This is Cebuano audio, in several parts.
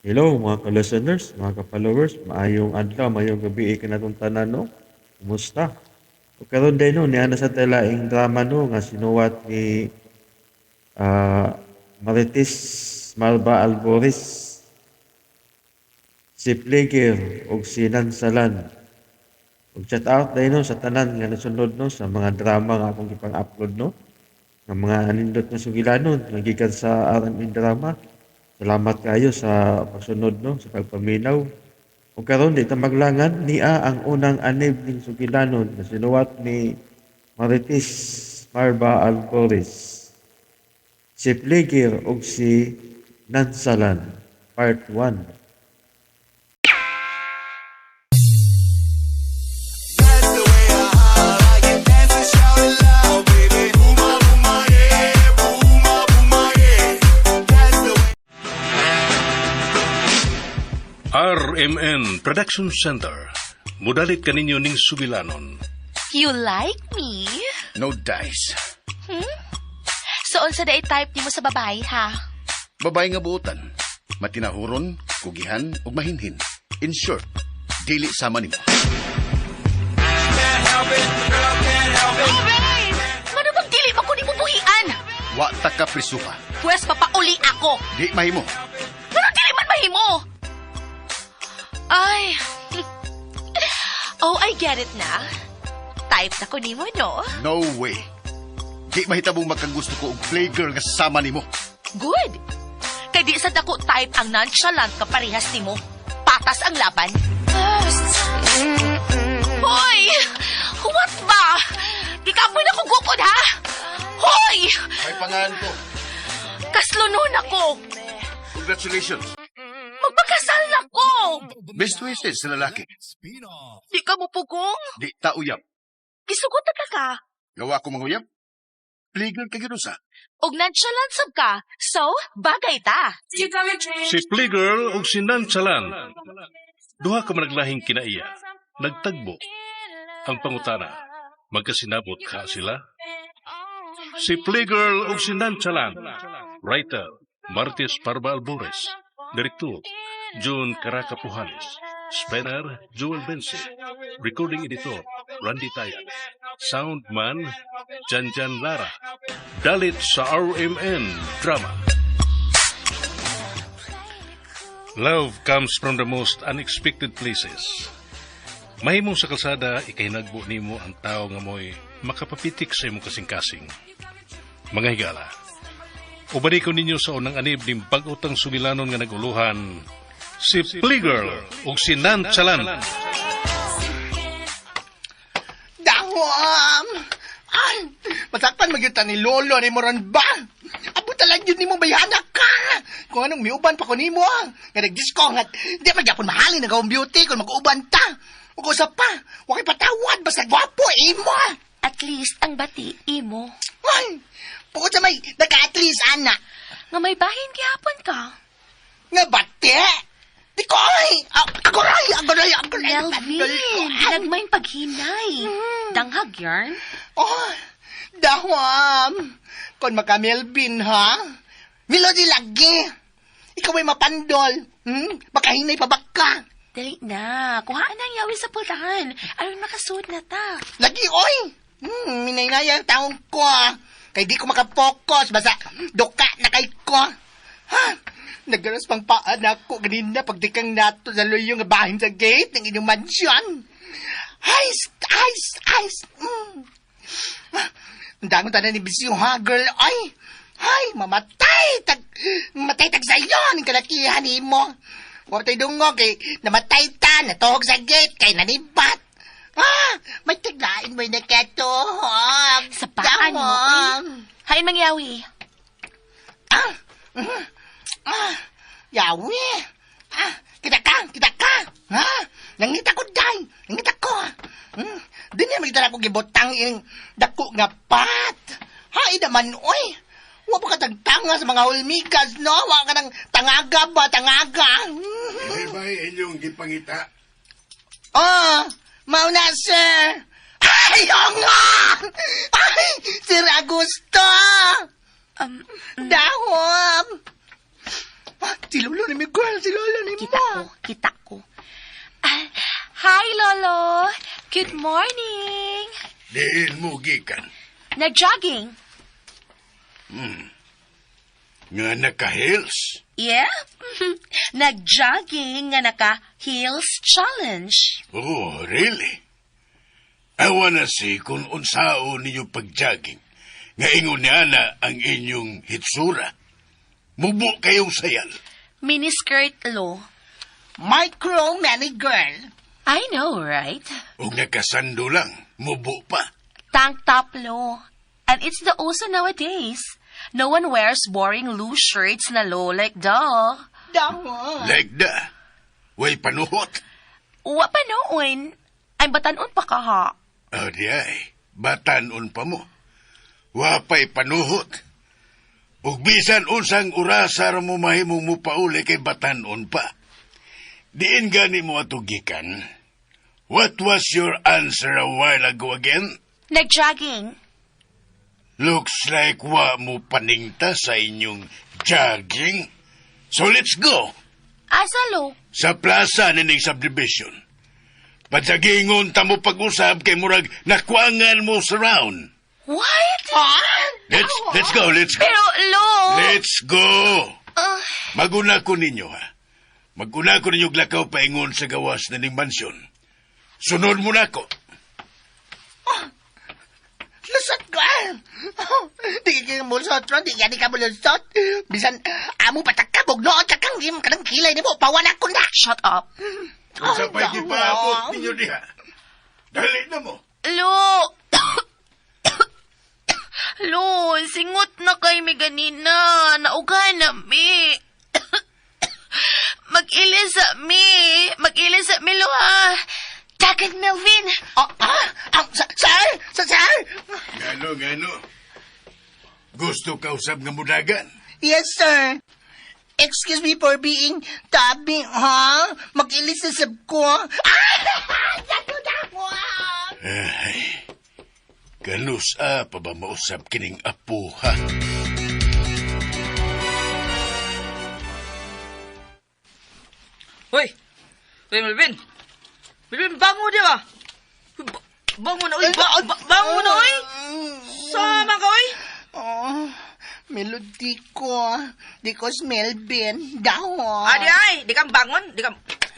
Hello mga ka-listeners, mga ka-followers, maayong adlaw, maayong gabi kanatong tanan, no? Kumusta? O karon day, no, niana sa laing drama, no, nga sinuwat ni Marites Malba Alboris, si Pligir ug si Nansalan. Ug shout out day, no, sa tanan nga nasunod, no, sa mga drama nga akong gipang-upload, no, nga mga anindot nga sugilanon nga gikan sa RMN Drama. Salamat kayo sa pagsunod, no, sa pagpaminaw. Ug karon di ta maglangan, nia ang unang anib ning sugilanon nga sinuwat ni Marites Marba Alboris, si Pligir ug si Nansalan, Part 1. RMN Production Center. Mudalit kaninyo ning sugilanon. You like me? No dice. So, unsa day type nimo sa babae, ha? Babae nga buotan. Matinahuron, kugihan, ug mahinhin. In short, dili sama nimo. Robin! Mano bang dili man ko nimo buhian? Wa ta ka prisuha. Pwes papauli ako. Di mahimo. Mano dili man mahimo? Ay. Oh, I get it na. Type na ko nimo, no? No way. Di mahitabong magkagusto ko og playgirl nga sama nimo. Good. Kay di sa dako type ang nonchalant ka parehas nimo. Patas ang laban. Hoy! What ba? Di ka mo na kong gukod, ha? Hoy! May pangalan ko. Kaslunon ako! Congratulations. Magpakasal na ko! Best wishes sa lalaki. Di ka mo pugong? Di ta uyab. Gisugot na ka ka. Gawa ko manguyab. Playgirl ka gyud usa. Og nonchalant sab ka. So, bagay ta. Si Playgirl ug si Nansalan. Duha ka managlahing kinaiya. Nagtagbo. Ang pangutana, magkasinabot ka sila? Si Playgirl ug si Nansalan. Writer, Martes Parba Albores. Director, June Caraca Pujales. Spanner, Joel Bense. Recording editor, Randy Tayan. Soundman, Janjan Lara. Dalit sa RMN Drama. Love comes from the most unexpected places. Mahimong sa kalsada, ikahinagbo nimo ang tao nga mo'y makapapitik sa imong kasing-kasing. Mga higala, ubani ko ninyo sa unang anib ning bag-otang sugilanon nga naguluhan, si Playgirl ug si Nanchalan. Dahom! Ay, masakpan magyud ta ni Lolo ni Moron ba? Abo talag yun nimo bayhana ka! Kung anong miuban pa ko nimo, ah. Nga nagdisko nga, di man gyapon mahalin ang akong beauty kung mag-uban ta. Ug usa pa, wa kay patawad basta gwapo imo. Ah. At least ang bati imo. Ay, bukod sa may naka-at least ana, Nga may bahin gihapon ka. nga bati. Di ko ay, ah, agoray, agoray, agoray. Melvin, ginagmayng paghinay. Danghag yarn. Oh, dahwam. Kon maka Melvin, ha? Melody lagi. Ikaw ay mapandol. Makahinay pa baka. Dali na. Kuhaan na ang yawi sa pultahan. Aron makasuod na ta. Lagi, oy. Minaynaya ang taong ko, ah. Kay di ko makapokus. Basta, duka na kay ko. Ha? Nagaras pang paa na ako ganina pagdikang nato sa luyo nga bahin sa gate ng inyong mansion. Ice, ice, ice. Ah, ang dangon tanan ni Bisyo, ha, girl? Ay, ay, mamatay. Tag, mamatay tag sayo, ning kalakihan ni mo. Huwag tayo dungog, kay namatay ta, natuhog sa gate, kay nanibat. Ah, may taglain mo'y nakatuhog. Sa paan mo, eh. Hain mangyawi. Ah, ah, yawi. Ah, kita ka, kita ka. Ha? Nangita ko, day. Nangita ko. Di niya magdala ko gibutang ing dako nga pat. Hay naman, oy. Wa pa ka tagtanga sa mga hulmigas, no? Wa ka ng tangaga ba, tangaga. Di ba inyong gipangita? Oh, mao na, sir. Ay, oo nga! Ay, Sir Augusto! Dahom! Ah, si Lolo ni Miguel, si Lolo. Kita ko, kita ko. Ah, hi, Lolo. Good morning. Diin mo gikan. Nag-jogging. Nga naka-heels. Yeah? Nag-jogging nga naka-heels challenge. Oh, really? I wanna see kung unsaon ninyo pag-jogging. Nga ingon niya na ang inyong hitsura. Mubo kayong sayal. Miniskirt, lo. Micro many girl. I know, right? Ug nakasando lang, mubo pa. Tank top, lo. And it's the also nowadays. No one wears boring loose shirts na lo like duh. Dawa. Like da. Way panuhot. Wa pa noon. Ay, batanon pa ka ha. Oh, di ay. Batanon pa mo. Wa pa'y panuhot. Ug bisan unsang orasa ra mo mahimong mo pauli kay batanon pa. Diin gani mo ato gikan. What was your answer a while ago again? Nag-jogging. Looks like wa mo paningta sa inyong jogging. So let's go. Asa, lo? Sa plaza nining subdivision. Padyagingon ta mo pag-usab kay murag nakuangan mo sa round. What? Let's go, let's go. Pero, lo... Let's go. Ah, Maguna ko ninyo ha. Maguna ko ninyo glakaw paingon sa gawas na ning mansyon. Sunod mo na ko. Lusot ko ah. Di ka mulusot ron, di ka di ka mulusot. Bisan amo patakabog noon ka kang im kanang kilay nimo pawan ako na. Shut up. Unsa pa'y gipaabot ninyo diha? Dali na mo. Lo! Lo, singot na kay mi ganina. Nauga na mi. Mag-ilis sa mi. Mag-ilis sa mi, lo, ha. Dagan, Melvin. Oh, ah, ah, sir, sir, sir. Ngano, ngano. Gusto ka usab nga mudagan? Yes, sir. Excuse me for being tabi, ha? Mag-ilis sa sab ko. Ah! Dako, dako. Ay, kanus-a pa ba mausab kining apo, ha? Hoy! Hoy, Melvin! Melvin, bango di ba? Uy, bango na, uy! Bango na, uy! Sama ka, uy! Oh, melody ko. Di ko Melvin. Daw. Adi ay! Di kang bangon! Di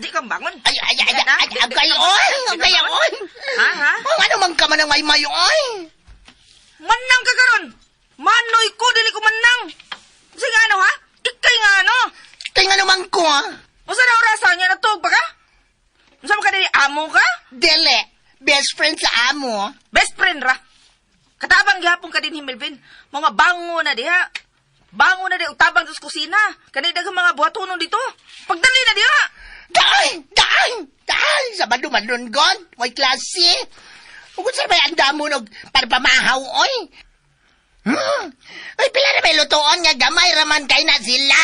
kang bangon! Ay, ay, ay, ay, Na? ay, agay, oy! Agay, oy! Ha, ha? Ang ano man ka man ang may oy! Manang ka karon! Manoy ko, dili ko manang! Sige ano, ha? Ikay nga ano? Kay nga naman ko, ah. Usa na orasan niya, natug pa ka? Unsa man ka dili, amo ka? Dili. Best friend sa amo. Best friend ra. Katabang gihapon ka din, Melvin. Mga bango na diha. Bango na diha, tabang sa kusina. Kanay daghang mga buhatonon dito. Pagdali na diha. Dai! Dai! Dai! Sa bandu god. Way klase. Ug sa may andamo nog para pamahaw, oy. Ay, pila na may lutoon nga gamay raman kay na sila.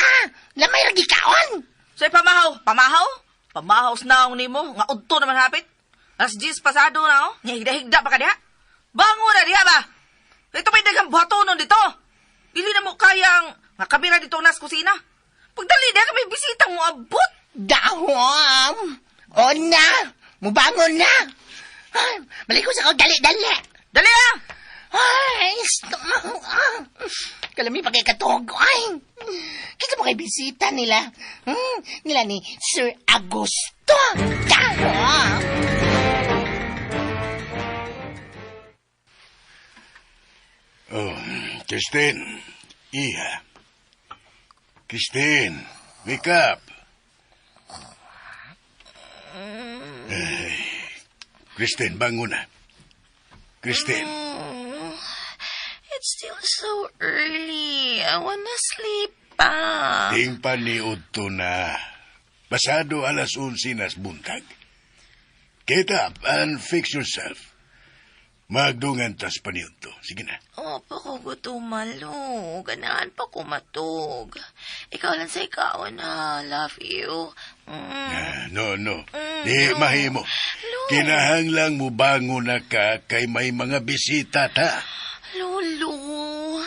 Lamay ra gikaon. Say pamahaw, pamahaw? Pamahaw sa naong nimo, nga udto naman hapit. Alas 10 pasado na, oh. Nga higda-higda pa ka diha. Bango na diha ba? Ito may daghang buhatonon dito. Dili na mo kayang nga kamera dito nas kusina. Pagdali diha kami bisitang mo abot. Dahom! O na! Mubangon na! Ay, balik ko sa ko, dali-dali! Dali ah! Ay, kalami pa kay katog. Ay, kita mo kay bisita nila. Nila ni Sir Augusto. Dahom! Oh, Christine. Iha. Christine, wake up. Ay, Christine, bangon na. Christine. It's still so early. I wanna sleep pa. Ting pa ni Udto na. Pasado 11:00 nas buntag. Get up and fix yourself. Magdungan tas pa ni Udto. Sige na. Oh, pa ko gutuman, lo. Ganahan pa ko matug. Ikaw lang sa ikaw na. Love you. Ah, no, no. Di No. mahimo. Lo. Kinahanglang mo bangon na ka kay may mga bisita ta. Lolo.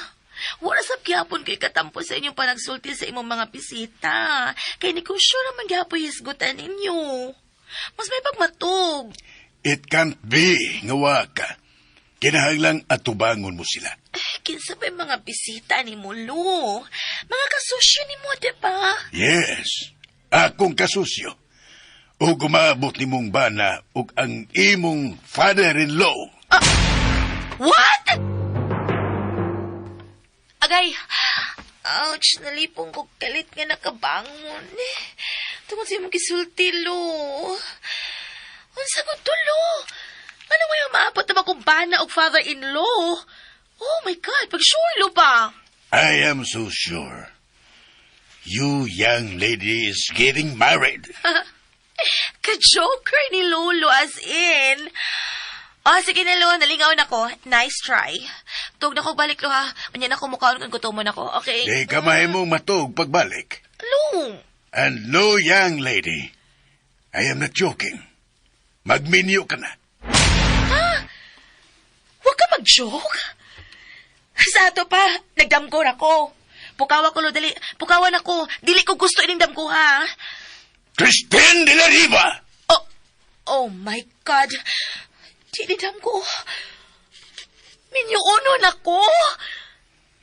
Wala sab gyapon kay katampo sa inyong panagsulti sa imong mga bisita. Kay negosyo naman gyapon hisgutan ninyo. Mas may pagmatog. It can't be nga wa ka. Kinahanglang atubangon mo sila. Eh, kinsa pa yung mga bisita ni mo, Lo? Mga kasusyo ni mo, di ba? Yes, akong kasusyo. O gumabot ni mong bana ug ang imong father-in-law. What? Agay! Ouch, nalipong ko kalit nga nakabangon. Tungod sa imong gisulti, Lo. Unsa ko to, Lo? Ano may umaabot na makumbana og father-in-law? Oh my God, pag sure, Lo ba? I am so sure. You young lady is getting married. Ka-joker ni Lolo as in. Oh, sige na, Lo. Nalingaw na ko. Nice try. Tug na ko balik, Lo, ha. Unya na ko mukhaon kung gutomon ako. Okay? Di ka mahimong matug pagbalik. Lo! And no, young lady, I am not joking. Magminyo ka na. Huwag ka mag-joke. Sa ato pa, nagdamgor ako. Pukawa ko, Lo, dali. Pukawan ako. Dili ko gusto ining damgo, ha? Christine de la Riva! Oh, oh my God. Dili damgo. Minyuunon ako.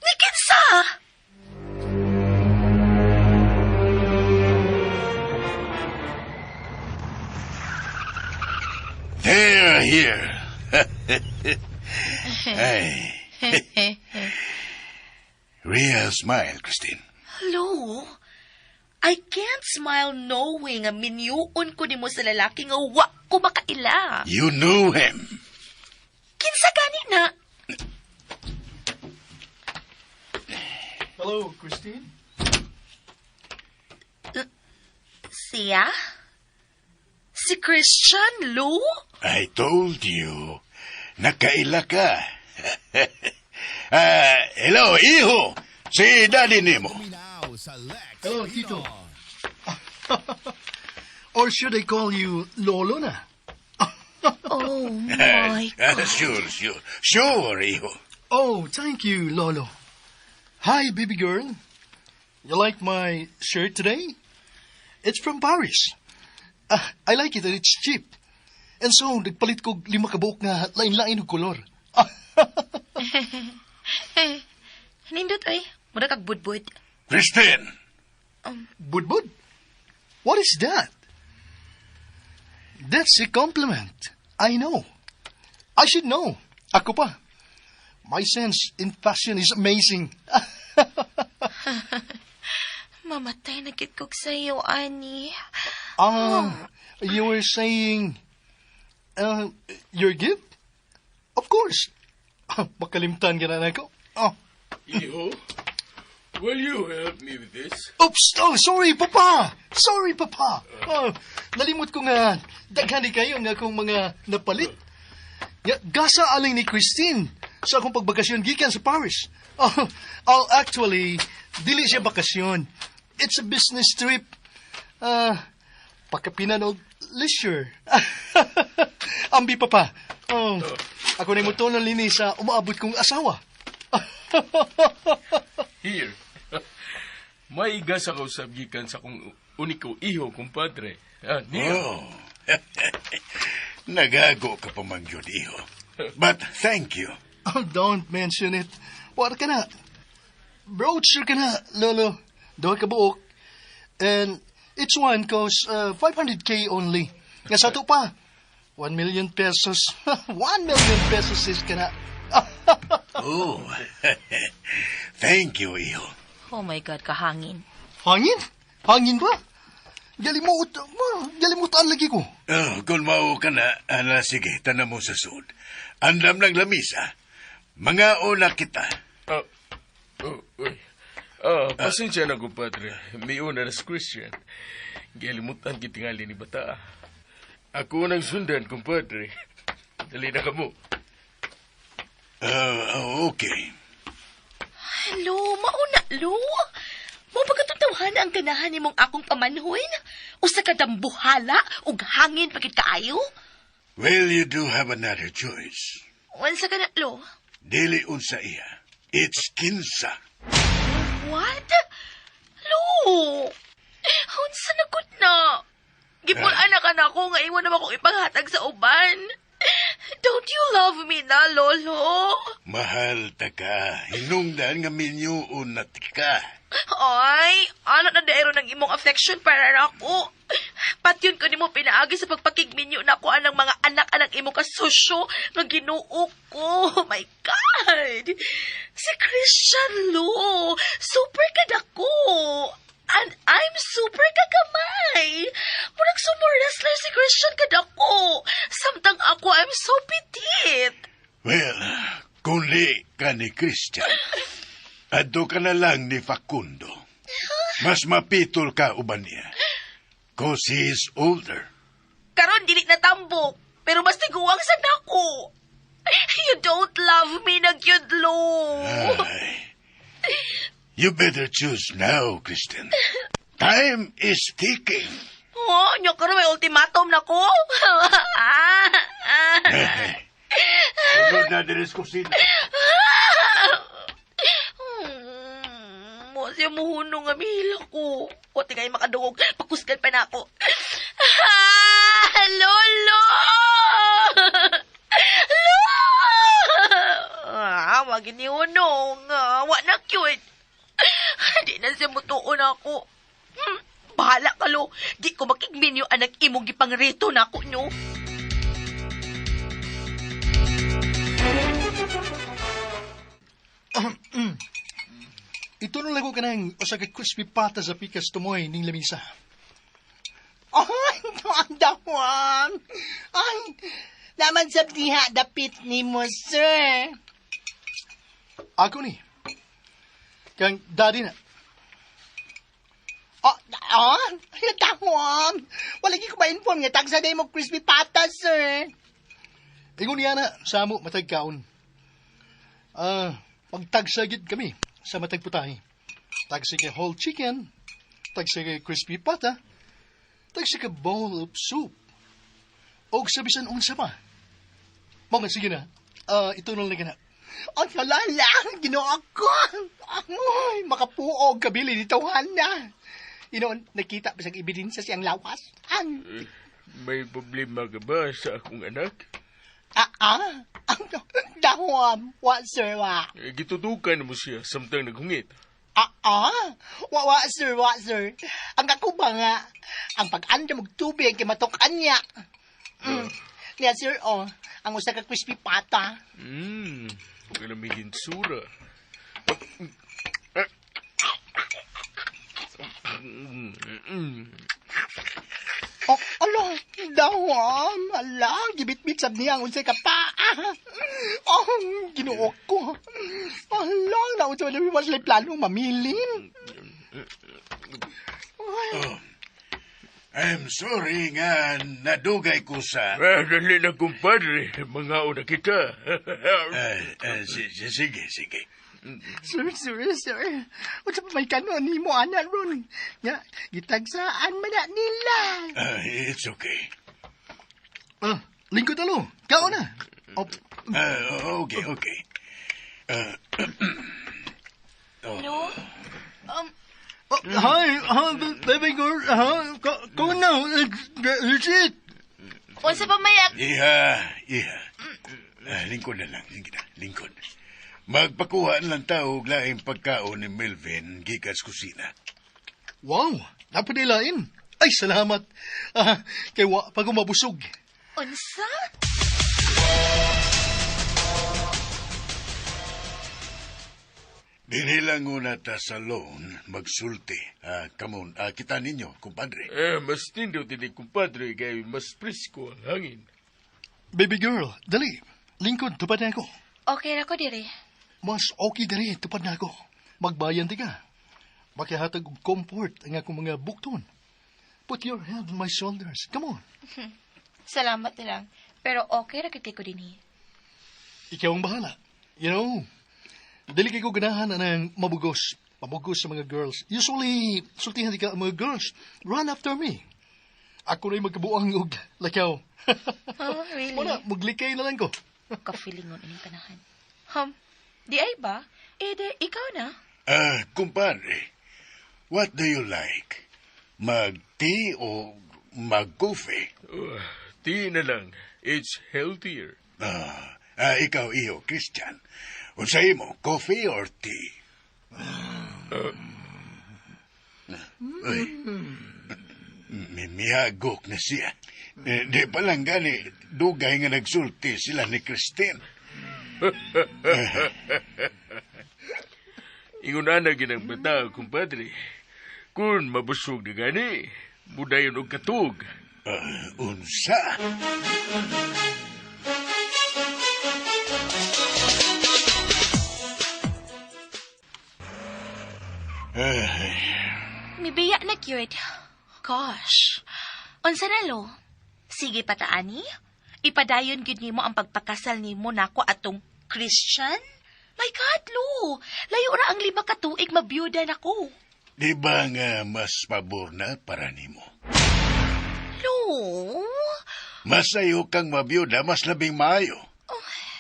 Nikinsa! They're here. Ay. Real smile, Christine. Hello? I can't smile knowing nga minyuon ko nimo sa lalaki nga wa ko makaila. You knew him. Kinsa gani na? Hello, Christine. Siya? Si Christian Lou? I told you. Nakaila ka. Ah, hello, iho. Si Daddy Nemo. Hello, Tito. Or should I call you Lolo na? Oh my Ah, sure, sure. Sure, iho. Oh, thank you, Lolo. Hi, baby girl. You like my shirt today? It's from Paris. Ah, I like it and it's cheap. And so, nagpalit ko lima ka buok nga lain-lain og kolor. Ah, Nindot ay, mura kag budbud. Christine. Budbud? What is that? That's a compliment. I know. I should know. Ako pa. My sense in fashion is amazing. Mamatay na gid kog sayo, ani. Ah, you were saying, your gift? Of course. Ah, makalimtan ka na nako. Oh, Iho, will you help me with this? oops! Oh, sorry, Papa! Sorry, Papa! Oh, nalimot ko nga, daghan ni kayo nga akong mga napalit. Nga, gasa aling ni Christine sa akong pagbakasyon gikan sa Paris. Oh, oh, actually, dili siya bakasyon. It's a business trip. Ah, pakapinan og leisure. Ambi, Papa. Oh, ako na mo lini sa umaabot kong asawa. Here. May gasa ka usab gikan sa kong uniko iho, kumpadre. Ah, niya. Oh. Nagago ka pa man yun, iho. But thank you. Oh, don't mention it. Wala ka na. Brooch ka na, Lolo. Duha ka buok. And each one costs 500K only. Nga sa ato pa, 1 million pesos. 1 million pesos is ka na. Oh. Thank you, iho. Oh my God, kahangin. Hangin? Hangin ba? Galimut, galimutan lagi ko. Oh, kung mao ka na, ala, sige, tanan mo sa sud. Andam ng lamisa. Mga una kita. Ah, oh, uy. Ah, pasensya na, kumpadre. May una na si Christian. Gilimutan kitingali ni bata. Ako nang sundan, kumpadre. Dali na ka mo. Ah, okay. Hello, mauna, Lo. Mo pagkatutawahan ang ganahan nimong akong pamanhoy? Usa ka dambuhala ug hangin pagit kaayo? Well, you do have another choice. Unsa ka na, Lo? Dili unsa iya. It's kinsa. What? Lo! Unsa na gud na? Gipulaan na ka na ako nga imo naman akong ipanghatag sa uban. Don't you love me na, Lolo? Mahal ta ka. Hinungdan nga minyoon na ka. Ay, ano na daero ng imong affection para nako. Patyon ko nimo pinaagi sa pagpakigminyo nako anang mga anak-anak imo kasusyo nga Ginoo ko. Oh my God! Si Christian Lo, super kadako. And I'm super kagamay. Murag sumo wrestler si Christian kadako. Samtang ako, I'm so petite. Well, kung di ka ni Christian, adto ka na lang ni Facundo. Mas mapitol ka uban niya. 'Cause he is older. Karon dili na tambok, pero mas tiguang sa nako. You don't love me na gyud, Lo. Ay. You better choose now, Kristen. Time is ticking. Oh, nya karon may ultimatum na ko. Sunod na diri sa kusina. Mo siya muhunong nga mihila ko. O tingay makadungog, pakusgan pa na ako. Ah, Lolo! Lo! Ah, wag ni hunong. Ah, wa na cute. Di na siya mutuon ako. Bahala ka, Lo. Di ko makigminyo anak imong gipangreto na ako nyo. Ito nung lago ka ng usa ka crispy pata sa pikas tumoy ning lamisa. Ay, ang dawang. Ay, naman sa diha dapit ni mo, sir. Ako ni. Kang daddy na. Oh, oh, dawang. Wala ko ma-inform nga tagsa day mo crispy pata, sir. Ingon niya na sa amo matag kaon. Ah, pagtagsa gid kami sa matag putahe. Tagsa kay whole chicken, tagsa kay crispy pata, tagsa kay bowl of soup. Og sa bisan unsa pa. Mao nga sige na. Ah, ito na lang na. Ay, halala, Ginoo ko. Ay, makapuog kabili ni tawhana. Inoon, nakita pa sa ebidensya siyang lawas. Ang, May problema ka ba sa akong anak? ah, ang dawam, wa, sir, wa. Eh, gitutukan mo siya samtang naghungit. Ah, wa, wa, sir, wa, sir. Ang ako ba nga, ang pag-andam og tubig kay matukan niya. Niya, sir, oh, ang usa ka crispy pata. Kalamigin sura. Oh, ala, dawam, ala, gibit-bit sab niya ang unsay ka pa. Oh, Ginoo ko. Ala, naunsa man was sila plano mamilin. Oh. I'm sorry nga nadugay ko sa. Ah, dali na, kumpadre. Mga una kita. Sige, sige. Sir, sir, sir. Unsa pa may kanon nimo ana ron? Nga, gitagsaan man na nila. It's okay. Ah, lingkod alo. Kaon na. Oh, Okay. Hello? Oh, hi, hi, baby girl. Hi, kaon na. It's it. Unsa pa may Iha, iha. Lingkod na lang. Sige na, lingkod. Magpakuha lang tao og laing pagkaon ni Melvin gikan sa kusina. Wow, napadilain. Ay, salamat. Ah, kay wa pa ko mabusog. Unsa? Dinhi lang una ta sa loan magsulti. Ah, come on, kita ninyo, kumpadre. Eh, mas tindot ini, kumpadre, kay mas presko ang hangin. Baby girl, dali. Lingkod, tupad na ako. Okay ra ko diri. Mas okay diri, tupad na ako. Magbayan di ka. Makihatag og comfort ang akong mga bukton. Put your hand on my shoulders. Come on. Salamat na lang. Pero okay ra gid ko dinhi. Ikaw ang bahala. You know, dili kay ko ganahan anang mabugos. Mabugos sa mga girls. Usually, sultihan di ka ang mga girls. Run after me. Ako na'y magkabuang og lakaw. Oh, really? Wala, maglikay na lang ko. Ka-feelingon ining kanahan. Di ay ba? Eh, di, ikaw na. Ah, kumpadre, what do you like? Mag-tea o mag-coffee? Tea na lang. It's healthier. Ikaw, iho, Christian. Unsa imo, coffee or tea? Uy, mimihagok na siya. Eh, di pa lang gani, dugay nga nagsulti sila ni Christine. Ingon na ginang bata, kumpadre. Kung mabusog na gani, mudayon og katug. Unsa? Mibiya na cute. Gosh. Unsa na lo? Sige pataani. Ipadayon gyud nimo ang pagpakasal nimo nako atong Christian? My God, lo. Layo ra ang 5 ka tuig mabiyuda nako. Di ba nga mas pabor na para nimo? Lo. Mas sayo kang mabiyuda, mas labing maayo.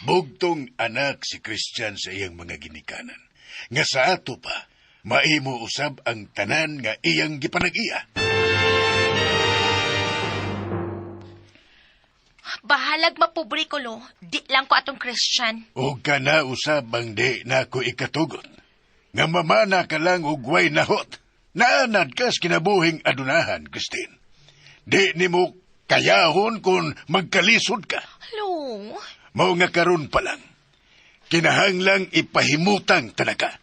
Bugtong anak si Christian sa iyang mga ginikanan. Nga sa ato pa, maimo usab ang tanan nga iyang gipanag-iya. Bahalag mapobre ko, lo. Di lang ko atong Christian. O ka na usab ang di na ko ikatugot. Nga mamana ka lang og way nahot. Naanad kas kinabuhing adunahan, Christine. Di nimo kayahon kung magkalisod ka. Lo. Mao nga karon pa lang. Kinahanglang ipahimutang tanaka.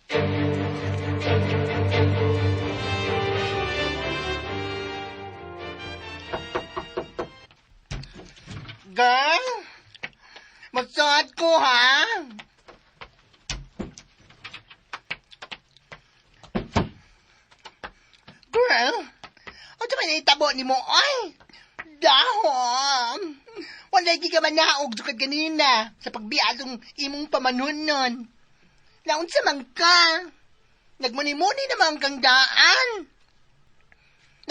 Girl, magsuot ko ha. Girl, ano man itabo ni mo? Ay, dahon. Wala ka manaog sukad ganina sa pagbiadong imong pamanunon. Naon sa man ka? Nagmuni-muni naman kang daan.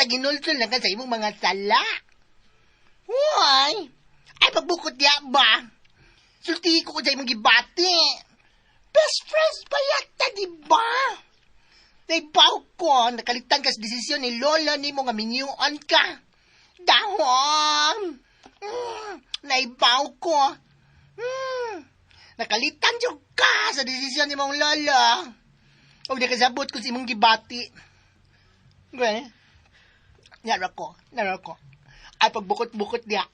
Naginultol na ka sa imong mga sala. Hoy! Ay, pagbukot diya ba? Sulti ko sa imong gibati. Best friends pa yata, di ba? Naibaw ko, nakalitan ka sa desisyon ni Lola ni mo nga minyuan ka. Dahon! Naibaw ko. Nakalitan jud ka sa desisyon ni mong Lola. O nakasabot ko sa imong gibati. Well, nara ko. Ay, pagbukot-bukot niya.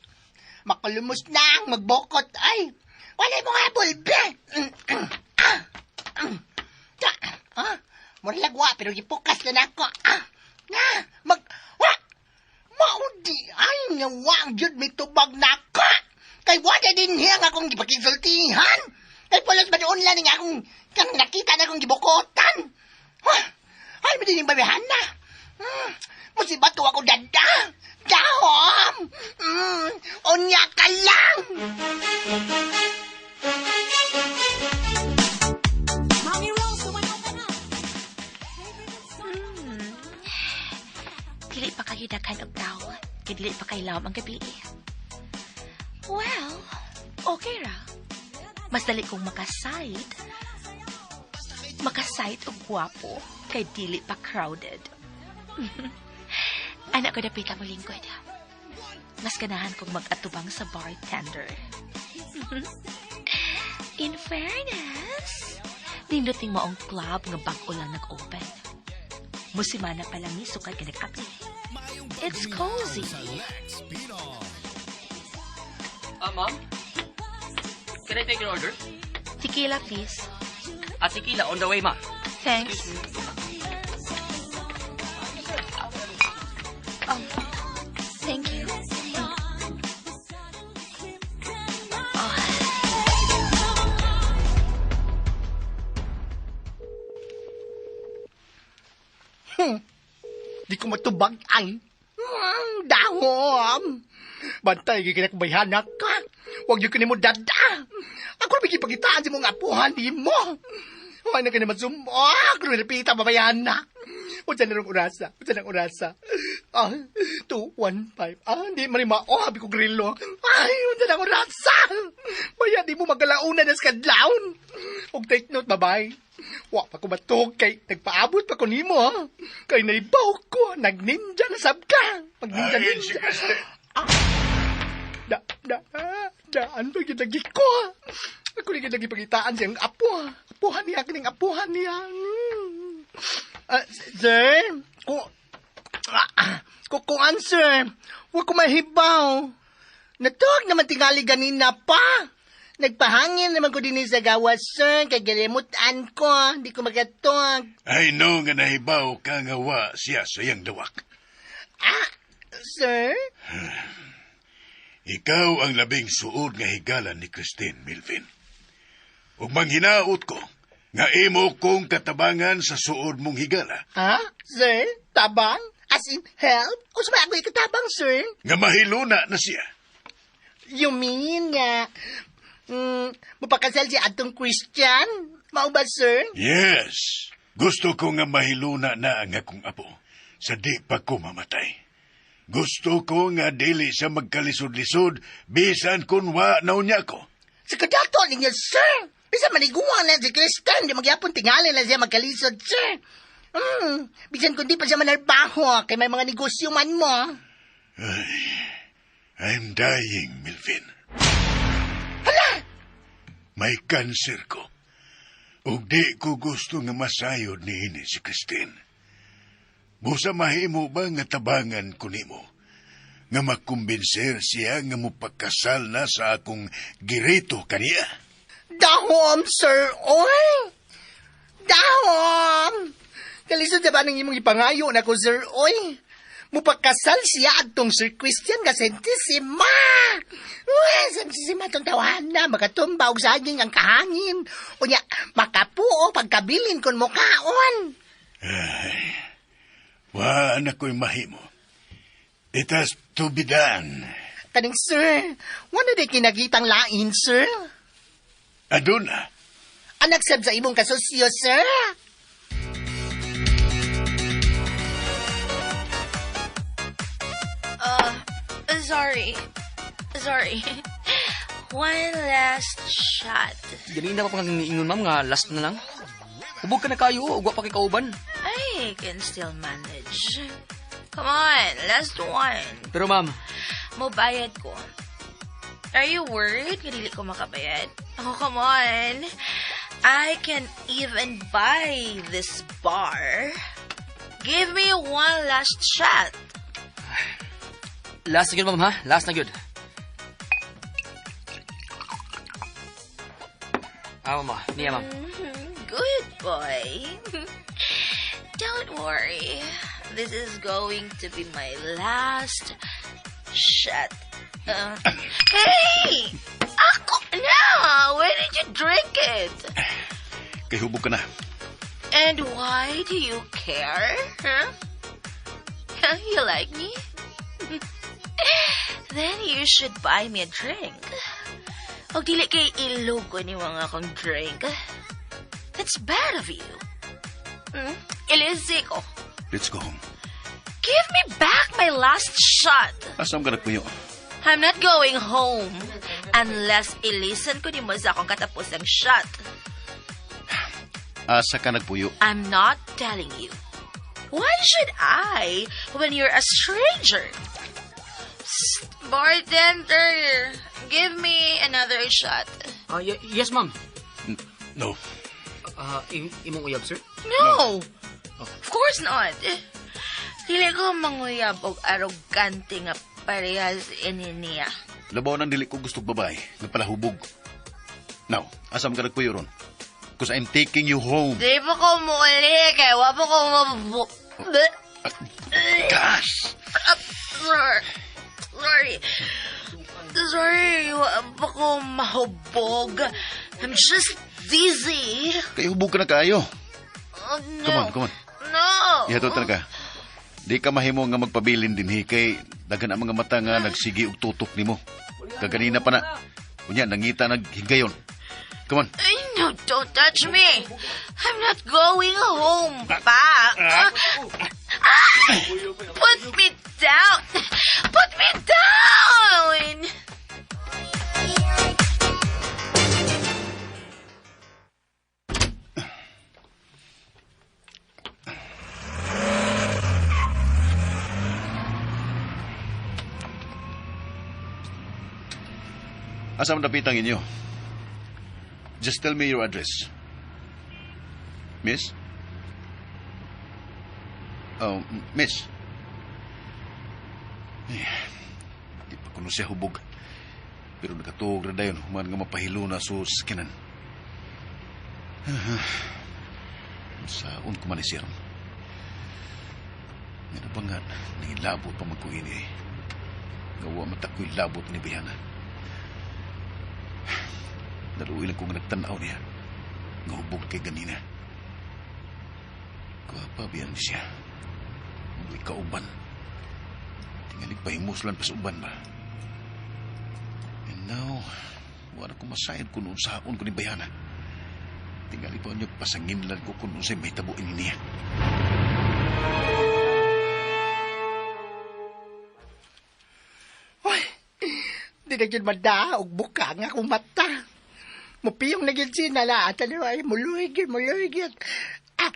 Makalumos na ang magbukot. Ay, wala mo nga, bulbe. Muralagwa, pero gipukas na nako. Maudi, ay, nga wa, jud may tubag nako. Kay wala din niya nga akong gipakisultihan. Kay pulos ba doon lang nga akong, kang nakita na akong gibukotan. Ay, may din yung babihan na. Musibat ko ako dada. Dahom! Unya ka lang! Dili pa kayo daghan og tao. Kay dili pa kay lawom ang gabi. Well, okay ra. Mas dali kong makaside. Makaside og gwapo kay dili pa crowded. Anak ko dapita mo lingkod. Mas ganahan kong mag-atubang sa bartender. In fairness, ninduting mo ang club nga bag-o lang nag-open. Musimana pa lang ni sukad ka nag-apply. It's cozy. Ma'am? Can I take your order? Tequila, please. Tequila on the way, ma'am. Thanks. Oh, thank you. Oh. Di ko matubag ay. Dahom. Bantay, ginakbayhanak ka. Huwag yun kanimo dada. Ako na may gipagitaan sa mga apuhan ni mo. Wala na ka naman sumok. Rupita, babayan na. Unsa na rong orasa? Unsa na ang orasa? Ah, 2, 1, 5. Ah, hindi man ma. Oh, habi ko grillo. Ay, unsa na ang orasa? Baya, di mo magalauna na sa kadlawon. Og take note, babay. Wa pa ko matug kay nagpaabot pa ko nimo, ha? Kay naibaw ko, nagninja na sab ka. Pag ninja Ayun si ninja. Christine. Da, da, daan pa gyud lagi ko. Ako ni gyud lagi pangitaan siyang apo. Apuhan niya, kining apuhan niya. Ah, sir, ku, ah, kukuan, sir. Wa ko mahibaw. Natug naman tingali ganina pa. Nagpahangin naman ko din sa gawas, sir. Kay galimutan ko. Di ko makatug. I know nga nahibaw ka nga wa siya sa iyang dawak. Ah, sir? Ikaw ang labing suod nga higala ni Christine, Melvin. Ug manghinaot ko nga imo kong katabangan sa suod mong higala. Ha? Sir? Tabang? As in, help? Unsa may ako ikatabang, sir? Nga mahiluna na siya. You mean nga, mapakasal si atong Christian? Mao ba, sir? Yes. Gusto ko nga mahiluna na ang akong apo sa di pa ko mamatay. Gusto ko nga dili siya magkalisod-lisod bisan kun wa na unya ko. Sa kadato ninyo, sir! Bisa maniguan na si Christian, di magyapon tingali na siya magkalisod, sir. Bisan kung di pa siya manarbaho, kay may mga negosyo man mo. I'm dying, Melvin. Hala! May cancer ko. Ug di ko gusto nga masayod niini si Christine. Busa mahimo ba nga tabangan ko nimo? Nga makumbinser siya nga mupakasal na sa akong girito kaniya. Dahom, sir, oy! Dahom! Kalisod na ba ng imong ipangayo na ko, sir, oy? Mupakasal siya atong Sir Christian nga sentisima! Uy, sentisima itong tawahan na, makatumba og saging ang kahangin. Unya, makapuo pagkabilin kun mukaon. Ay, wa na ko'y mahimo. It has to be done. Kaning sir, wala di kinagitang lain, sir. Aduna. Anak sab sa imong kasosyo, sir. Sorry. Sorry. One last shot. Ganina pa pang ingon, ma'am, nga last na lang. Hubog ka na kayo, ug wa pa kay kauban. I can still manage. Come on, last one. Pero ma'am, Mobayad ko. Are you worried? Nga dili ko makabayad? Oh, come on. I can even buy this bar. Give me one last shot. Last na gyud, ma'am, ha? Last na gyud. Ah, ma'am, niya, ma'am. Good boy. Don't worry. This is going to be my last shot. Hey! Ako na! Where did you drink it? Kay hubog ka na. And why do you care? Huh? You like me? Then you should buy me a drink. Og dili kay ilugo ni mga akong drink. That's bad of you. Ilisi ko. Let's go home. Give me back my last shot. Asa ka nagpuyo? I'm not going home unless ilisan ko nimo sa akong katapusang shot. Asa ka nagpuyo? I'm not telling you. Why should I when you're a stranger? Psst, bartender, give me another shot. Yes, ma'am. No. Imong uyab, sir? No. Of course not. Dili ko manguyab og arogante nga parehas ini niya. Labaw nang dili ko gusto babae. Nagpalahubog. Now, asa man ka nagpuyo ron? Because I'm taking you home. Di pa ko muuli kay wa pa ko mabu... Gosh! Sorry. Sorry. Sorry, wa pa ko mahubog. I'm just dizzy. Kay hubog ka na kayo. Oh, no. Come on, come on. No. Ihatod talaga. Di ka mahimo nga magpabilin din kay daghan ang mga mata nga nagsigi og tutok nimo. Kaganina pa na. Unya nangita naghigayon. Come on. Ay, No, don't touch me. I'm not going home, Pa. Ah! Put me down. Put me down! Asa man dapitang inyo? Just tell me your address. Miss? Oh, miss. Eh, di pa kuno siya hubog. Pero nakatuog na dayon, human nga mapahilo na sa sakinan. Saon ko man ni siya ron. Nga na ba nga, nangilabot pa magkuini eh. Gawa matako'y labot ni Bihana. Naluwi lang ko nga nagtanaw niya. Nga hubog kay ganina. Kuha biyan siya. May kauban. Tingalig pahimuslan pa sa uban ba. And now, wala ko masayad kung unsaon ko ni Bayana. Tingali pa niya pasanginlan ko kung unsay may tabuin niya. Uy, di na yun madaog buka nga akong mata. Mupiyong na yun sinala. At ano ay muluhig yun, muluhig yun. Ah,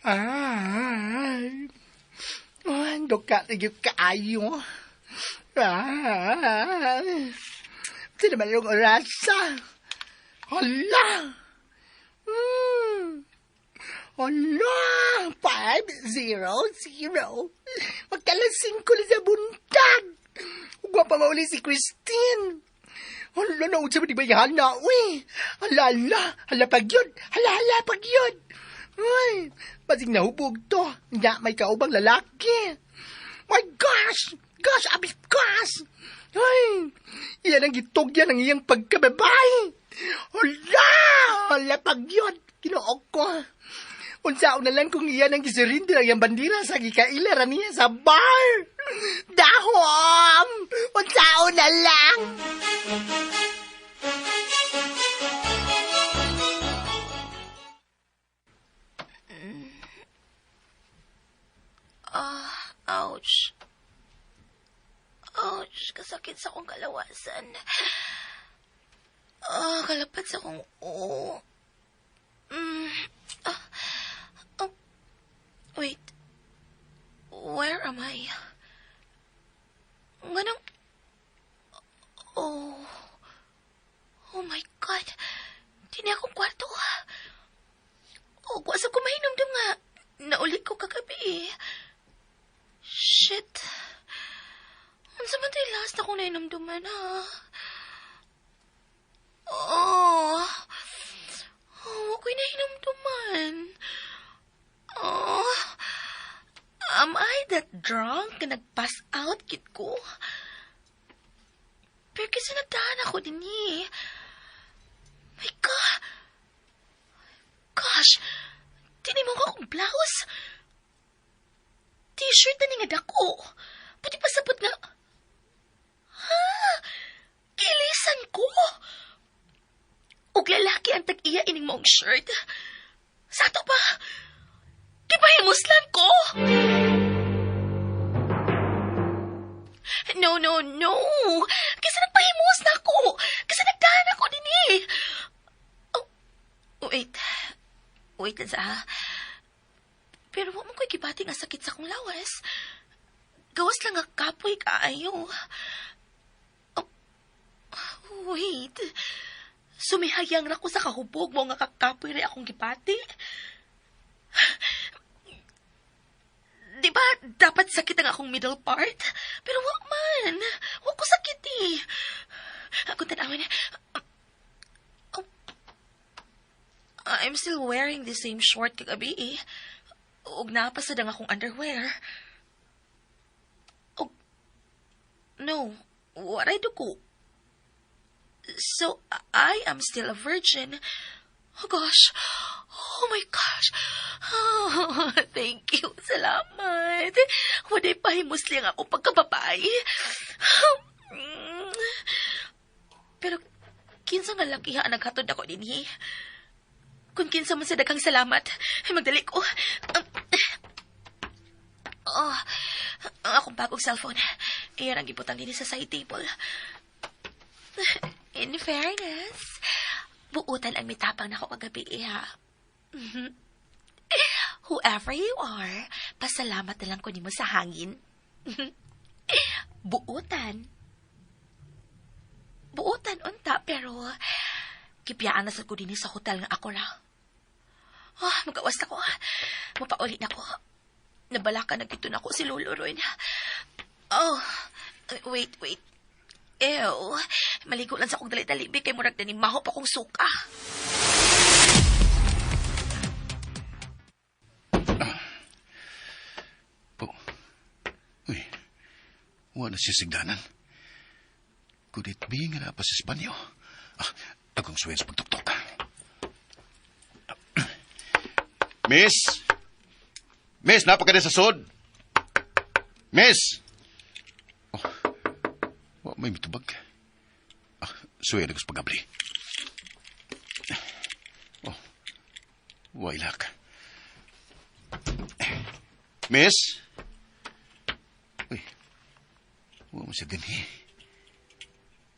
ay. Oh, duka na yun kaayo. Ah, sino man yung orasa? Hala! Hala! 5:00. Magkalas 5 na sa buntag. Ugwa pa mauli si Christine. Hala, naunsa ba di ba yan na? Uy! Hala, hala! Hala pag yun! Hala, hala pag yun! Uy! Basig nahubog to. Nga may kaubang lalaki. My gosh! Gosh, abis gosh! Ay! Iyan ang gitugyan ang iyang pagkababay! Hala! Hala pag yun! Ginoo ko. Unsaon na lang kung iyan ang gisurrender ang iyang bandira sa gikaila niya sa bar. Dahom! Unsaon na lang! Ah, ouch. Ouch, kasakit sa akong kalawasan. Ah, kalapat sa akong oo. Ah, oh, wait. Where am I? Nganong... Oh. Oh my God. Di na akong kwarto. Oh, wa sa ko mahinomdom nga. Nauli ko kagabi eh. Shit. Unsa man to'y last akong nahinomduman, ha? Oh. Oh, wa ko'y nahinomduman. Oh. Am I that drunk na nag-pass out kit ko? Pero kasi nagdahan ako din eh. My God! Gosh! Tini mo ko akong blouse? T-shirt na ni nga dako. Pwede pa sabot nga. Ha? Kilisan ko! Og lalaki ang tag-iya ining maong shirt. Sa ato ba? Gipahimuslan ko! No, no, no! Kasi nagpahimos na ako! Kasi nagdahan ako din eh! Oh, wait. Wait lang sa ha. Pero wa mo ko'y gibati nga sakit sa akong lawas. Gawas lang nga kapoy kaayo. Oh, wait. Sumihayang na ko sa kahubog mo nga kakapoy rin akong gibati. Di ba dapat sakit ang akong middle part? Pero wa man. Wa ko sakit eh. Ako tanawin. Oh, I'm still wearing the same short kagabi eh. Ug napasad ang akong underwear. Oh, no. What I do ko? So, I am still a virgin. Oh, gosh. Oh, my gosh. Oh, thank you. Salamat. Waday pahimusli ang ako pagkababae. Pero, kinsa nga lakiha ang naghatod ako dinhi? Kung kinsa man sa daghang salamat. Ay, magdali ko. Oh, ang akong bagong cellphone. Iyan ang gibutang din sa side table. In fairness, buutan ang mitapang nako kagabi, ha. Whoever you are, pasalamat na lang ko nimo sa hangin. Buutan. Buutan unta, pero gibiyaan na sa ko dinhi sa hotel nga ako ra. Oh, magawas na ko. Mapauli na ko. Nabalaka na gito na ko si Lolo ron. Oh, wait, wait. Ew, maligo lang sa akong dali-dali. Kay murag na ni maho pa kong suka. Po. Uy, wala siya sigdanan. Could it be nga naa pa sa banyo? Ah, akong suwayan sa pagtuktok. Miss? Miss, naa pa ka sa sod? Miss? Oh, wa may mitubag. Ah, suwayan ako sa pag-abli. Oh, wa ilak. Miss? Uy, wa man siya dinhi.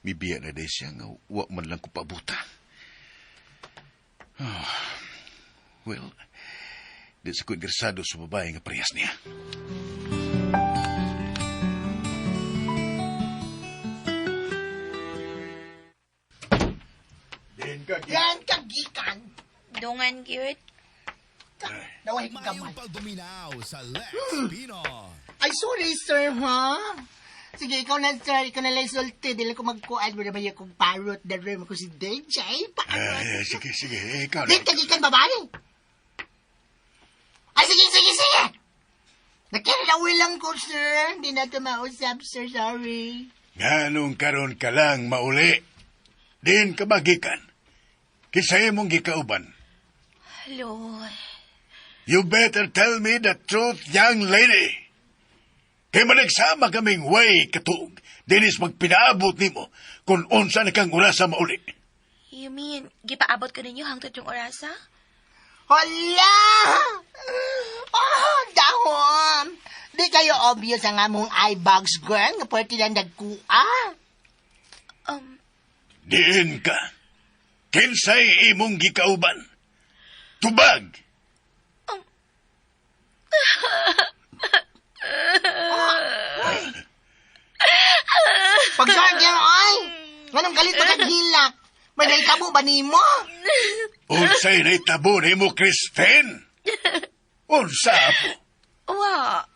Mibiya na diay siya nga wa man lang ko paabuta. Oh, well, di sa ko interesado sa babae nga parehas niya. Yan ka, gikan. Dungan, gyud. Nawahi ko gamay. Pagduminaw sa Lex Pino. Ay, sorry, sir, ha? Sige, ikaw na, sir. Ikaw na lang sulti. Dili ko magkuan mo naman yung parrot na room ko si DJ. Parrot. Ay, sige, sige. Ikaw na. Di ka gikan, babae. Ay, sige, sige, sige. Nakilawin lang ko, sir. Hindi na ito mausap, sir. Sorry. Nganong karon ka lang mauli. Din ka magikan. Kinsa imong gikauban. Hello. You better tell me the truth, young lady. Kay managsama kaming way katuog. Dinis magpinaabot nimo kung unsa na kang orasa mauli. You mean, gipaabot ko ninyo hangtod yung orasa? Hala! Oh, dahom! Di kayo obvious ang among eye bags, girl. Nga pwede lang nagkuha. Diin ka. Kinsay imong gikauban. Tubag! Pagsorg yan, oy! Nganong galit pa kag hilak? May nahitabo ba nimo? Unsay nahitabo nimo, Christine? Unsa po? Wa.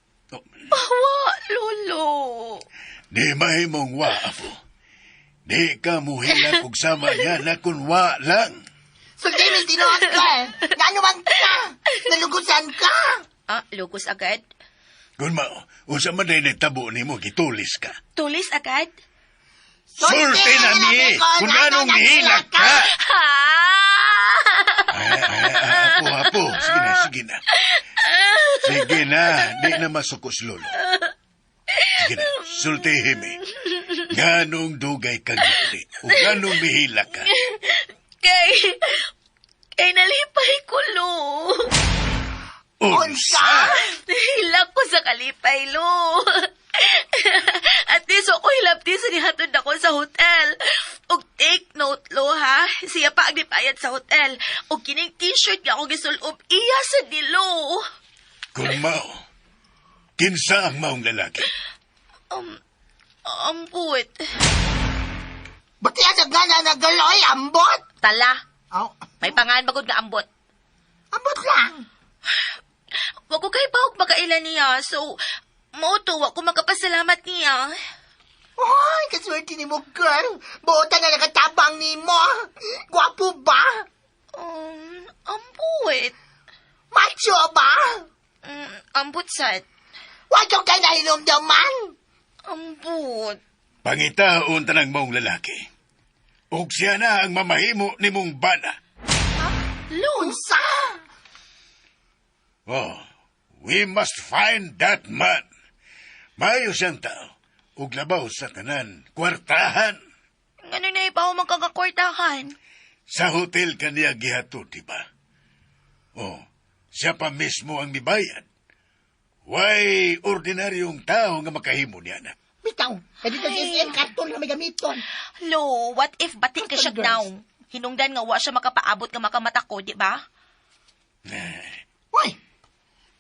Wa, Lolo. Di mahimong wa, apo. Di ka muhilak og sama niya na kun wa lang. Sulti, Miss Tinuod ka eh. Ngano man ka? Nalugusan ka? Ah, lugos agad? Kun mao, unsa man day nahitabo nimo, gitulis ka. Tulis agad? Sulti na mi, kung anong nihilak ka. Ha? Ay, ay, ay, apo, apo. Sige na, sige na. Sige na, di na masuko si Lolo. Sige na, sultihin mi. Nganong dugay kag nauli, o nganong mihilak ka. Kay nalipay ko, Lo. Unsa? Nahilak ko sa kalipay, Lo. At least ako hilabti sa nihatod ako sa hotel. Og take note, Lo, ha? Siya pa ang nipayad sa hotel. Og kining t-shirt nga ako gisulob, iya sa ni Lo. Kung mao, kinsa ang maong lalaki? Ambot. Ba't yan sa gana na girl, oy? Ambot? Tala. Oh, May pangan bagod nga ambot. ambot lang. Wa ko kay bahog makaila niya. So, mao to, wa ko makapasalamat niya. Oy, kaswerte ni mo, girl. Buotan na nakatabang ni mo. Gwapo ba? Ambot. Macho ba? Ambot sad. Wa ka kay nahinumduman. Ambot. Pangitaon tanang maong lalaki. Og siya na ang mamahimo nimong bana. Lunsa! Oh, we must find that man. Maayo siyang tao. Ug labaw sa tanan, kwartahan. Ngano na ipaw magkakakwartahan? Sa hotel kaniya gihatod, di ba? Oh, siya pa mismo ang mibayad. Way ordinaryong tao nga makahimo niya na. Bitaw, kaya dito sa SM, karton na may gamiton. Lo, what if batik ka siya Girls. now? Hinungdan nga wa siya makapaabot nga makamata ko, di ba? Uy,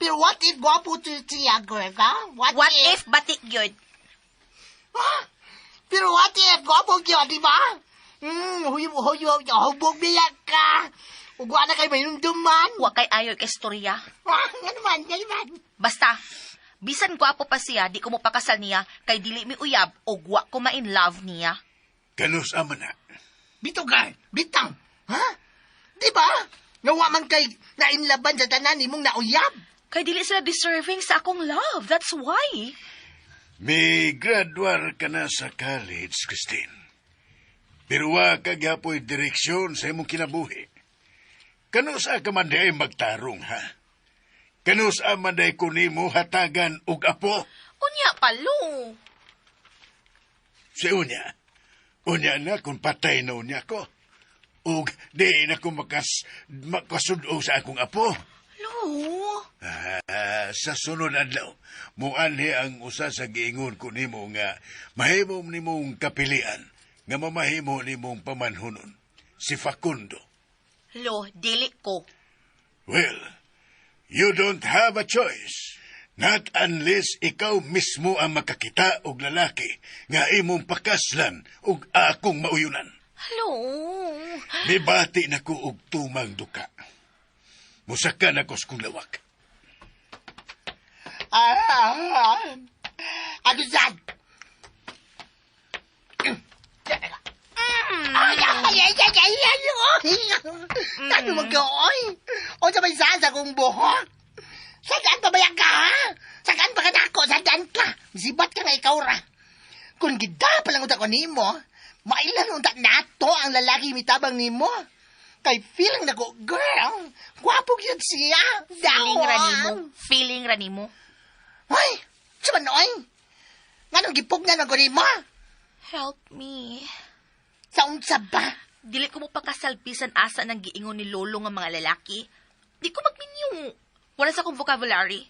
pero what if gwapo to siya, girl, ha? What, What if batik yun? Ha? Pero what if gwapo yun, di ba? Huyo, huyo, hubog biyak ka. Ugwa na kayo mayunduman. Wa kay ayo kay istorya. Ah, ano man, ano man. Basta, bisan gwapo pa siya, di ko mo pakasal niya, kay dili mi uyab o wa ko ma-in love niya. Kanus ama na. Bito, girl, bitang. Ha? Di ba? Nawa man kay nainlaban sa tanan imong nauyab. Kay dili sila deserving sa akong love. That's why. May graduar ka na sa college, Christine. Pero wa ka gyapoy direksyon sa imong kinabuhi. Kanus ka man diay magtarong, ha? Kanus man diay kunimo hatagan og apo? Unya pa, lo. Si unya. Unya na kung patay na unya ko. Ug di na ko makasud-og sa akong apo. Lo. Ah, sa sunod adlaw, muanhi ang usa sa giingon ko nimo nga mahimo nimong kapilian nga mamahimo nimong pamanhunon, si Facundo. Lo, dili ko. Well, you don't have a choice. Not unless ikaw mismo ang makakita og lalaki nga imong pakaslan og akong mauyunan. Lo. Mibati na ko og tumang duka. Musaka na ko sa kong lawak. Ah, Agusad! Ay, ay, ay, ay, ay, ay, ay. Ano mag oy? O sa may saan sa kong buhok? Saan pa ba ka, ha? Saan pa ka nako? Saan ka? Sibat ka nga ikaw ra. Kung gida pa lang unta ko nimo, mailan unta nato ang lalaki mitabang nimo. Kay feeling nako, girl, gwapo gyud siya. Feeling ra Daw, nimo. Feeling ra nimo. Hoy, sa man oy? Nganong gipugnan ko nimo? Help me. Sa unsa ba? Dili ko mo pakasalpisan asa ng giingon ni Lolo nga mga lalaki. Di ko magminyo. Wala sa akong vocabulary.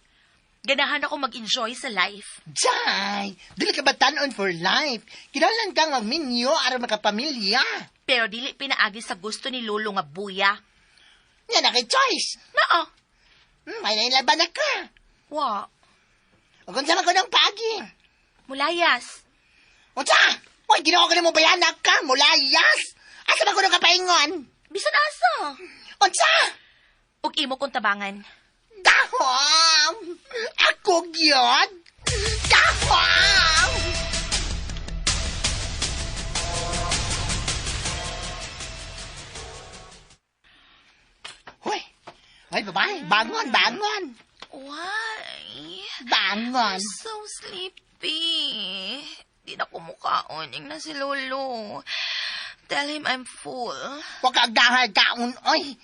Ganahan ako mag-enjoy sa life. Jai, dili ka ba tan-on for life? Kinahanglan ka nga minyo aron makapamilya. Pero dili pinaagi sa gusto ni Lolo nga buya. Nga na kay choice. Naa. May nailaban na ka. Wa. O kung sama ko ng pagi. Mulayas. Unsa? Uy, ginoo ko nimo bayanak ka, mulayas. Asa ba ko nung kapaingon? Bisan asa. Unsa? Ug imo kong tabangan. Dahom! Ako gyud! Dahom! Hoy! Hoy, babae! Bangon, bangon! Why? Bangon! I'm so sleepy. Di na ko mukaon. Ing na si Lolo. Tell him I'm full. Huwag ka agdahal kaon, oy!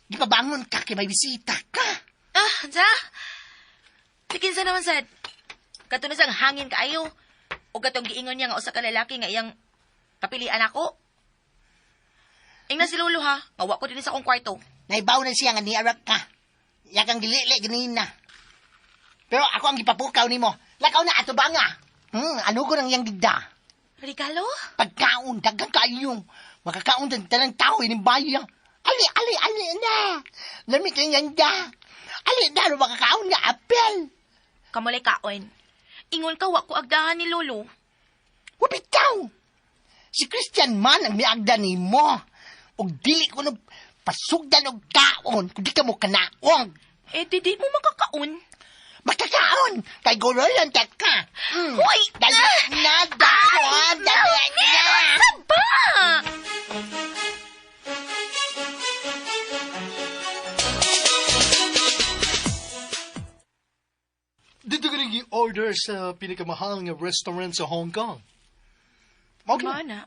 Di pa bangon ka, kay may bisita ka. Ah, sa? Tikinsa naman sad. Kato na sang hangin kaayo. O katong giingon niya nga usa ka lalaki nga iyang kapilian ako. Ing na si Lolo ha. Nga wa ko dinhi sa akong kwarto. Naibaw na siya nga niarak ka. Yakang gilili ganina. Pero ako ang gipapukaw nimo. Lakaw na ato ba nga? Ano ko nang iyang gigda? Regalo? Pagkaon, daghang kayo. Makakaon ng tanang tao ining bayan. Ali, ali, ali na. Lami kay da. Ali na, makakaon nga apel. Kamulay kaon. Ingon ka wa ko agdahan ni Lolo. Wabitaw! Si Christian man ang miagda nimo. Og dili ko nung pasugdan og kaon kung di ka mo kanaong. Eh, di mo makakaon. Makakaon! Kay gululan ta ka. Hoy! Dali na, dali dali na! Ano ba? Dito ka nag-order sa pinakamahal nga restaurant sa Hong Kong. Okay. Mana,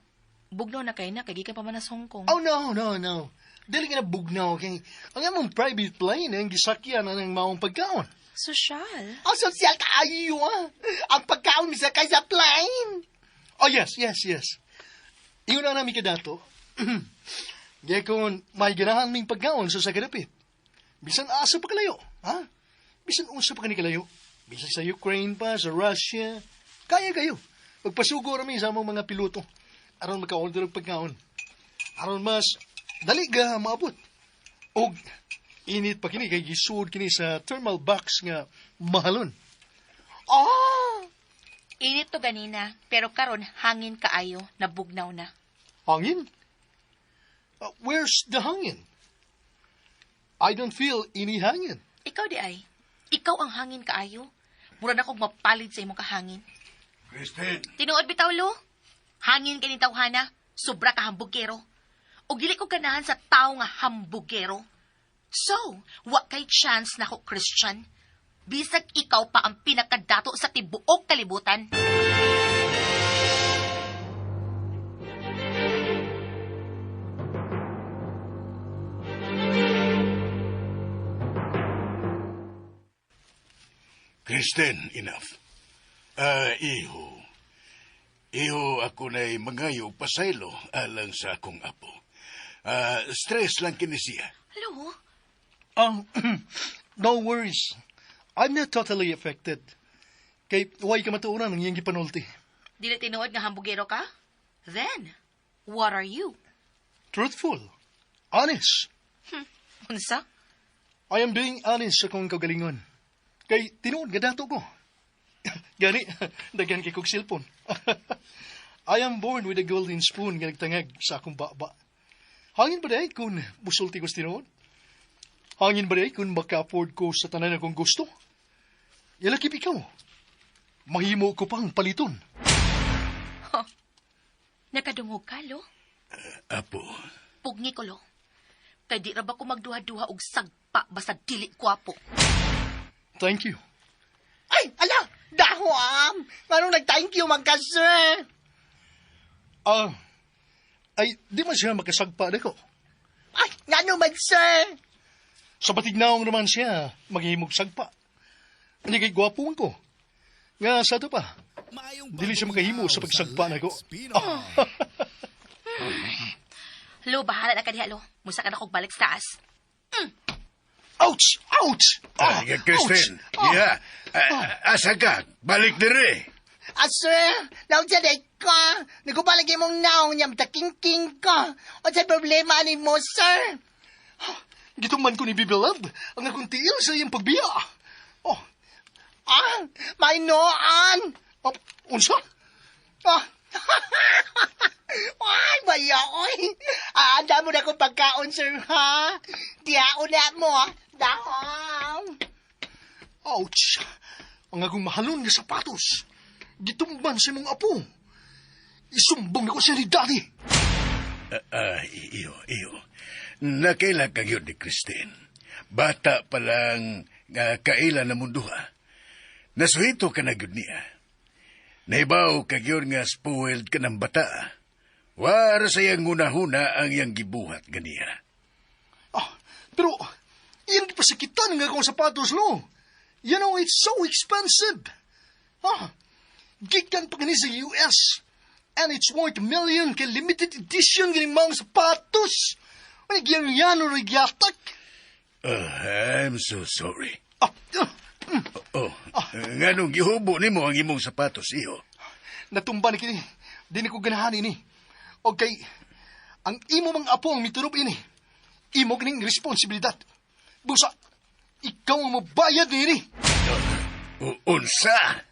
bugnaw na kay na, kay gikan pa man sa Hong Kong. Oh, no, no, no. Dili ka na bugnaw, okay? Ang among private plane ang gisakyan na ng maong pagkaon. Social. Ang sosyal kaayo, ah. Ang pagkaon misakay sa plane. Oh, yes, yes, yes. Iyon na namin kadato. Gaya kung may ganahan ming pagkaon sa sagadapit. Bisan asa pa kalayo, ha? Bisan unsa pa kani kalayo. Bisan sa Ukraine pa, sa Russia. Kaya kayo. Magpasugo rami sa among mga piloto. Aron maka-order og pagkaon. Aron mas dali ga maabot. Og init pa kini kay gisuod kini sa thermal box nga mahalon. Ah! Init to ganina, pero karon hangin kaayo, nabugnaw na. Hangin? Where's the hangin? I don't feel any hangin. Ikaw di ay. Ikaw ang hangin kaayo. Mura na kog mapalid sa imong kahangin. Christine! Tinuod bitaw, Lo. Hangin kini tawhana, sobra ka hambugero. O dili ko ganahan sa tao nga hambugero. So, wa kay chance nako, Christian. Bisag ikaw pa ang pinakadato sa tibuok kalibutan. Christine, enough. Iho. Iho, ako na'y mangayo pasaylo alang sa akong apo. Stress lang kini siya. Lo? No worries. I'm not totally affected. Kay, way ka matuoran ang iyang gipanulti. Dili tinuod nga hambugero ka? Then, what are you? Truthful. Honest. Unsa? I am being honest sa akong kagalingon. Kay, tinuod nga dato ko. Gani, daghan kay kog cellphone. I am born with a golden spoon nga nagtangag sa akong baba. Hangin ba day kung musulti ko sa tinuod? Hangin ba day kung maka-afford ko sa tanan akong gusto? Yalakip ikaw. Mahimo ko pang paliton. Huh. Nakadungog ka, Lo? Apo. Pugni ko, Lo. Kay di ra ba ko magduha-duha og sagpa basta dili kwapo. Thank you. Ay, ala! Dahoam! Nganong nag-thank you man ka, sir? Ay, di man siya makasagpa nako. Ay, ngano man, sir? Sa batignaong naman siya, maghimog sagpa. Hindi kay gwapo man ko. Nga, sa ito pa, dili siya makahimo sa pagsagpa nako. Lo, bahala na ka diha, Lo. Musa ka na kog balik sa taas. Ouch! Ouch! Christine, ouch! yeah. Asa ka? Balik dire. Sir, laon sa day ka. Nagupalagi mong naong niyam, takingking ka. O sa problema ani mo, sir? Gituman ko ni Bibi Love ang akong tiil sa iyang pagbiya. Oh. May noan. Oh, unsa? Ay, baya, oy. Anda mo na kong pagkaon, sir, ha? Diyaon na mo, ha? Dahon. Ouch! Ang akong mahalon nga sapatos. Gitumban sa imong apo. Isumbong ako siya ni Daddy. Iyo, iyo. Nakaila ka yun ni Christine. Bata pa lang kaila na munduha. Nasuhito ka na yun niya. Naibaw ka yun nga spoiled ka ng bata. Wara sa iyang hunahuna ang iyang gibuhat ganiya. Pero, iyan pasakitan nga akong sapatos, no? You know, it's so expensive. Gikan pa kani sa US. And it's worth a million kay limited edition gani mga sapatos. Ay, gyan ro gyatak. I'm so sorry. Oh, nganong gihubo nimo ang imong sapatos, iho? Natumba ni kini. Di ni ko ganahan ini. Okay, ang imo mga apo ang miturob ini. Imo kining responsibilidad. Busa, ikaw ang mabayad niini. Unsa?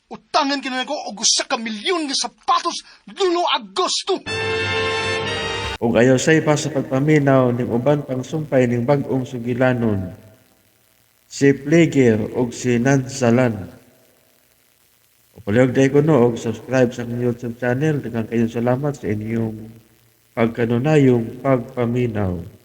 Utangan ka na nako og usa ka milyon nga sapatos Lulo Agosto. Ug ayaw say pa sa pagpaminaw ning uban pang sumpay ning bag-ong sugilanon. Si Pliger ug si Nansalan. O palihog day ko no og subscribe sa akong YouTube channel. Daghang kayong salamat sa inyong pagkanunayong pagpaminaw.